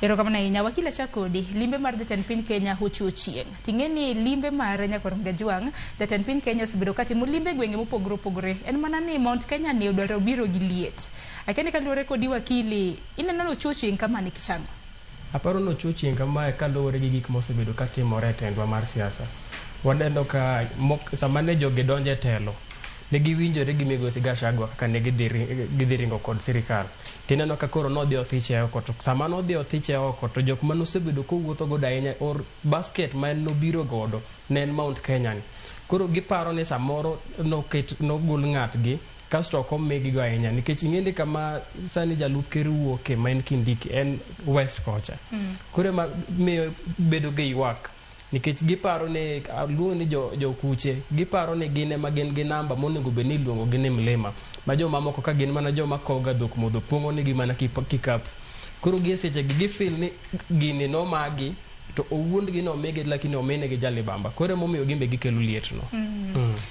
Erokamano ahinya. Wakil, achak kodi. Limbe mar jatend piny Kenya ochiwo chieng'. Ting'e ni limbe mar Nyakwar Kajwang', jatend piny Kenya osebedo katimo limbe e gwenge mopogore opogore. En mana ni Mount Kenya ni odwaro biro gi liet. Akia ni kaluwore kodi wakili, ineno ni ochiwo chieng' kama nikech ang'o? Aparo ni ochiwo chieng' kamae kaluwore gi gik mosebedo katimore e tendwa mar siasa. Waneno ka sama ne jogi donjo e telo, ne giwinjore gi migosi Gachagua kaka ne gidhi ringo kod sirikal. Tineno ka koro nodhi othiche oko, to sama nodhi othiche oko to jok manosebedo kowuotho godo ahinya or basket ma en nobiro godo ne en Mount Kenya ni. Koro giparo ni samoro noket nogol ng'atgi kasto ok omigigo ahinya nikech ing'e ni kama sani jalup ker wuoke ma en Kindiki en West kocha. Koro ema miyo bedo gi ywak nikech giparo ni luongo ni jo kuche giparo ni gin ema gin gi namba monego bed ni iluongo gi ni mlima ma jomamoko ka gin mana joma koga dhok modho pong'o nigi mana kikapu. Koro gi e seche gi gifeel ni gini nomagi to owuondgi nomigi lakini ominegi jalibamba. Koro emomiyo gin be gikelo liet no.